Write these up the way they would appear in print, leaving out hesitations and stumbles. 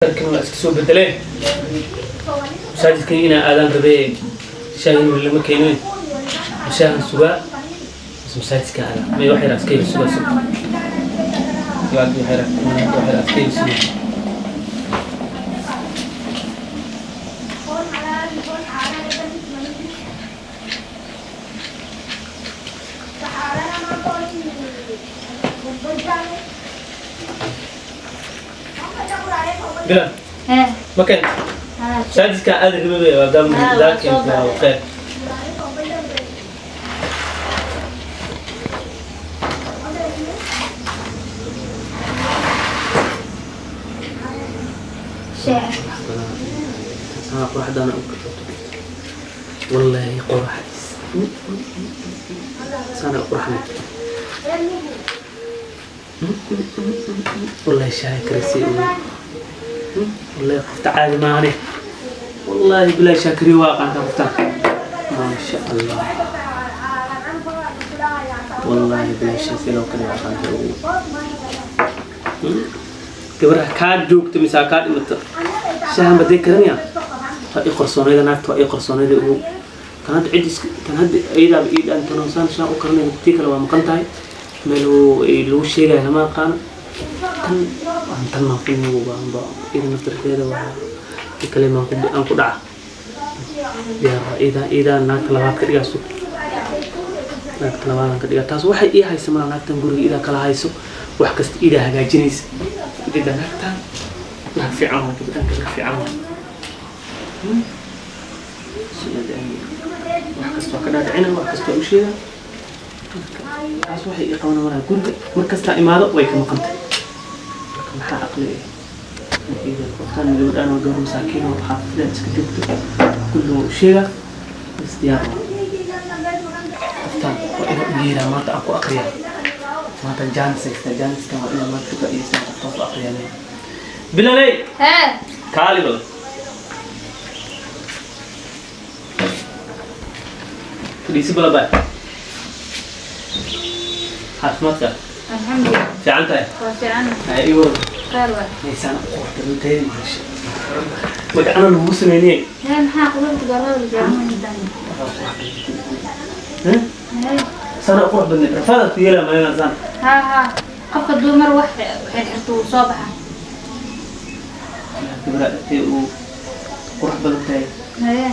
Dharkan waa iska soo bedeleen. Masaajidkan inaa aadaan rabee, shaahin weli lama keenin. Shaahan sugaa bas, masaajidka aadaa may wax yar iska yar sugaa. Sug wax yar, wax yar iska yar sugaa. Bilan. Hee. Ma keen? Haa. Masaajidka aada rabay waa daam. Haa, waa daa soo keentay waa baxay. Khayr. Shaah. Haa, qoraxdaana u wallaahi qorax saana quraxnay. Wallaahi shaahi karisay, wallaahi qofta caadi maahane. Wallaahi bilaahi shaakiriyo waa aqaantaa qofta, maasha Allah. Wallaahi bilaahi shaasi loo kale aqaanta. Gabadha kaa joogta mise kaa dhimata, shaahan badee karanaya. Waa ii qarsoonayda naagta, waa ii qarsoonayda ugu tan hadda cid iska tan hadda iyadaaba ii dhaan saan shaah u karanayda. Tii kale waa maqan tahay, meel lagu sheegayo lama aqaano. Tan waan tan maan ku baanba iyada naftarkeeda waa tii kale maan ku aan ku dhaca diyaar. Waa iidaa, iidaa naagta labaad ka dhigaa. Sug, naagta labaadaan ka dhigaa. Taas waxay ii haysa malaa. Naagtan guriga iidaa kala hayso, wax kasta iidaa hagaajinaysa. Ujeedaa, naagtan naag fiican waa, gabadhan gabar fiican waa. Wax kasta waa ka dhaadhicina, wax kasta waa u sheegaa. Taas waxay ii qaban malaa guriga. Mar kastaa imaado way ka maqantay. Marka maxaa aqli ah iyada qoftaan? Gabadhaan waa gabar masaakiin oo xaafadeed iska joogto. Kulli waa u sheegaa bas, diyaar waa. Qoftaan waa inaan u yeeraa maanta, aan ku aqriyaa maanta. Jaanis haystaa, jaaniskan waa inaan maanta ka faa'iidaystaa. Qoftaan ku aqriyaa bilaley. Hee. Kaali bal fadhiisi bala bay. Caafimaadka? Alxamdulilah. Fiican tahay? Waa fiican. Hay, ii waran. Khayr waay. Maysaan qurux badan tahay, maasha. Magacana lagugu sameynayay. Hee, maxaa qulubta gaarada la jeclaan? Hee. Sana qurux badneed, rafaadaad ku yeelaa malena saan. Haa haa, qofka dumar wax xirxirto wuu soo baxa. Gabadha intee uu qurux badan tahay. Hee.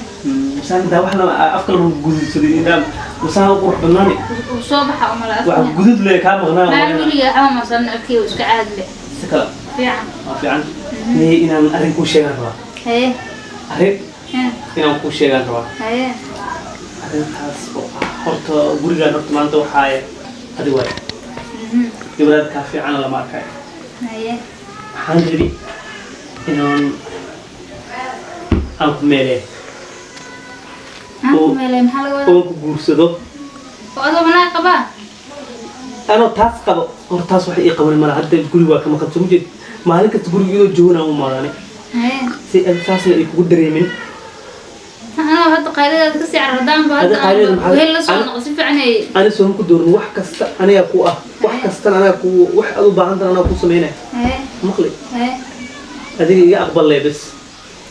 Masaan intaa wax lama afka lama gududsaday intaa masaan u qurux badnaani. Wuu soo baxa umala. Wax gudud le kaa maqnaa. Maalin weliga waxba masan afkii iska caadi le. Si kale. Fiican. Waa fiican. Ni inaan arrin kuu sheegaan rabaa. Hee. Arrin Hee. inaan kuu sheegaan rabaa. Hee. Arrintaas oo ah, horta gurigaan horta maanta waxaa adi waay gabadhaad kaa fiicana lama arkayo. Hee. Waxaan rabi inaan aan ku meeleeyo. Maxaa ku meelay? Maxaa laga wadaa? Oon ku guursado. Oo adoo manaa qabaa? Anoo taas qabo horta, taas wax ii qaban mala. Hadda guriga waa ka maqan, soo ma jeed? Maalin kasta guriga iyadoo joogan aan u imaadaani Hee. si aan taasna ay kugu dareemin. Anoo hadda qayladaada kasii carardaanba Hadda hadda qaylada maxaa- wehel la soo noqo si fiican ay. Ani sooma ku doorin? Wax kasta aniga ku ah, wax kastana aniga ku, wax aad u baahan tahay aniga ku sameynaya. Hee. Maqli. Hee. Adiga iga aqbalay bas,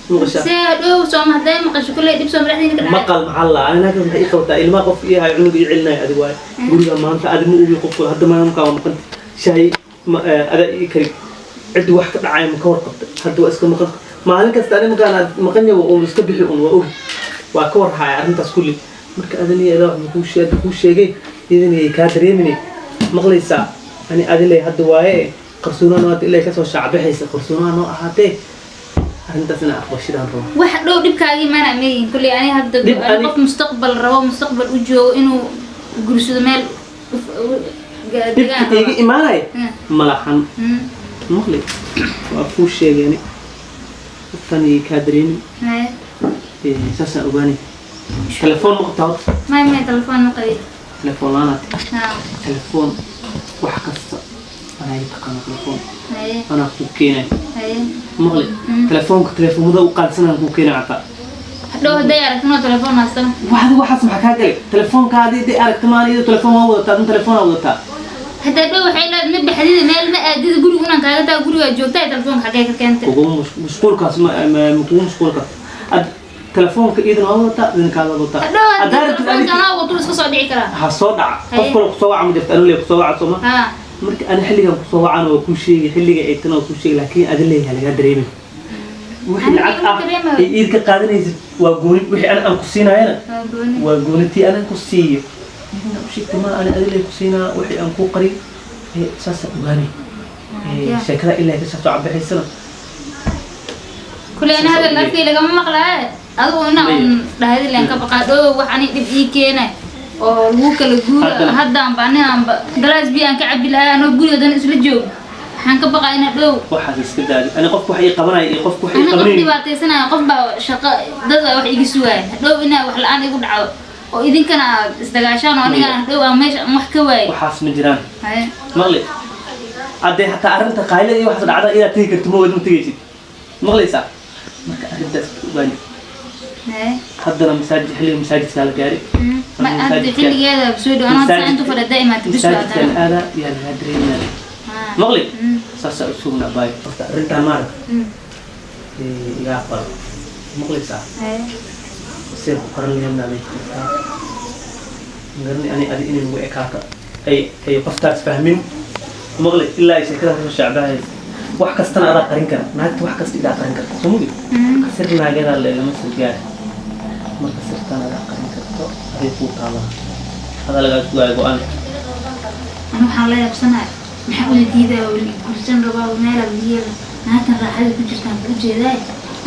maqashaa? See dhow sooma hadday maqasho kulley dhib soo madaxdiina ka dhacay. Maqal maxaa la ani naagtaas maxay ii qabataa? Ilmaha qof ii hayo, cunuga ii celinaya adiga waaye. Guriga maanta adi ma ogi qofku hadda maamkaa waa maqanta. Shahay ma adaa ii kari, ciddi wax ka dhacaya ma ka warqabta. Hadda waa iska maqan. Maalin kasta ani markaan aad maqan yaho uun iska bixi un, waa ogi, waa ka warhaya arrintaas kulli. Marka adani adaa wax kuu sheeg kuu sheegay idin kaa dareeminay. Maqlaysaa? Ani adilay hadda waaye qarsoonaan hadda ilaa kasoo shaacbaxaysa, qarsoonaha noo ahaatee arrintaas inaa aqbashidaan rabo. Wax dhow dhibkaagii maana ameeyin kulley ani hadda. Dhib ani ani- qof mustaqbal rabo, mustaqbal u joogo inuu gursado meel dhibka degaan iiga rabo. Imaanaya malaxan. Maqli, waa kuu sheegeeni qoftan iyo kaa dareemin. Hee. Saasaan ogaanay. Telefoon ma qabtaa horta? May may, telefoon ma qabi. Telefoon laanaad? Haa. Telefoon wax kasta anaa iga taqaana telefoon. Haye. Anaa kuu keenay. Haye. Maqli, telefoonka telefoonada u qaadsanaan kuu keenay cataa. Hadhow hadday aragto inuu telefoon haystana? Waxaad waxaas maxaa kaa galay? Telefoonkaadii day aragta maan iyadoo telefoon waa wadataa, adun telefoonaa wadataa. Hataa dhow waxay leedahay ma baxdida, meel ma aadida, guriga unaan kaaga taa, gurigaa joogtaa, telefoonka xaggee ka keentay? Kugu mashquulkaas ma kugu mashquulka ad telefoonka iidan waa wadataa, idinkaada wadataa. Hadhow haddii Haddaa rabtid telefoonka anaa wato iska soo dhici karaa. Ha soo dhaca qof Haye. kale kusoo waca ma jirto, anigu lee kusoo waca sooma. Haa. Marka ani xilligan kusoo wacana waa kuu sheegi, xilliga ay tana waa kuu sheegi, laakiin adin leeyahay lagaa dareemin wixii Aniga lacag ima ah dareemayo. ay iid ka qaadanaysid waa gooni, wixii ani aan ku siinaayana Waa gooni. Waa gooni tii ani ku siiyo inaa u sheegta ma ani adin lee ku siinaa, wixii aan kuu qarin saasa ogaanay. Sheekada ilaa ka soo cabaxaysana. Kule ana hadal afkay lagama maqlaaye, adigu ina un dhahdi leen ka baqaa dhow wax ani dhib ii keenay oo lagu kala guura. Haddaanba anigaanba galaas biyo aan ka cabi lahaa anoo guriga dan isla joogo, waxaan ka baqaa ina dhow. Waxaas iska daadi, ani qofku wax ii qabanaya iyo qofku wax ii Ana qof qabanayn. Dhibaataysanaya qof baa shaqo dad baa wax iga sugaaya, hadhow inaa wax la-aan igu dhacdo oo idinkana aad isdagaashaan oo anigana hadhow aan meesha aan wax ka waayo. Waxaas ma jiraan. Haye. Maqli haddee hataa arrinta qaylada iyo waxaas dhacda inaad tegi karto ma wadi, ma tegaysid, maqlaysaa? Marka arrintaas ogaani. Haye. Haddana masaajid, xilliga masaajidkaa la gaaray. Ma hadda xilligeeda soo dhow, anaa saa intu fadha daa'imaata bis waa. Masaajidkaan Haddana aadaa yaa lagaa dareeminaa. Maqli, saasaa u sugnaa baay. Horta arrintaan maarag iga aqbal, maqlaysaa? Haye. Seen ku qaran lahaynaa bay jirtaa, garani ani adi inay nagu ekaato ay qoftaas fahmin, maqli, ilaa ay sheekada kasoo shacbahay. Wax kastana adaa qarin kara, naagta wax kasta idaa qarin karta soo mugi. Sir naageedaa lagama soo gaari, marka sirtaan adaa qarin karto, aday kuu taalaa, adaa lagaa sugaayo go-aan. Ana waxaan la yaabsanahay maxaa ula diidaa oo guursan rabaa oo meelaa biyeela naagtan raaxada ku jirtaan ku jeedaay,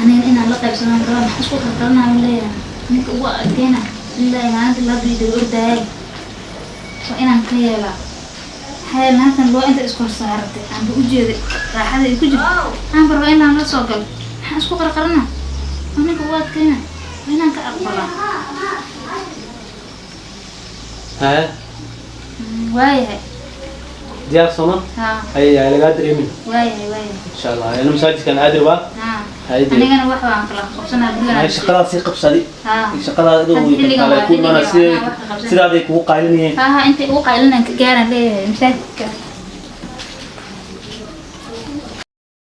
aniga inaan la qaybsadaan rabaa, maxaa isku qalqalanaa leeyahay ninka ugu adkeena ilaa maalinta la biiday ordaayay, waa inaan ka yeelaa. Maxaa yeelay naagtan loo inta iskor saaratay aanba u jeeday raaxada ay ku jirto, aan rabaa inaan la soo galo, maxaa isku qarqaranaa oo ninka ugu adkeena, waa inaan ka aqbalaa. Haya. Waayahay. Diyaar sooma? Haa. Hay lagaa dareemin. Waayahay. Insha Allah ana masaajidkaan aadi rabaa. Haa. Hayde. Anigana wax baan kala qabsanaa gurigan. Hay, shaqadaad sii qabsadi. Haa. Shaqadaad idoo Hadda xilligan waa ku imaana xilligan, anaa wax ka qabsan. Sidaaday kugu qaylinayeen. Haa, intay ugu qaylinaan ka gaaraan leeyahay masaajidka.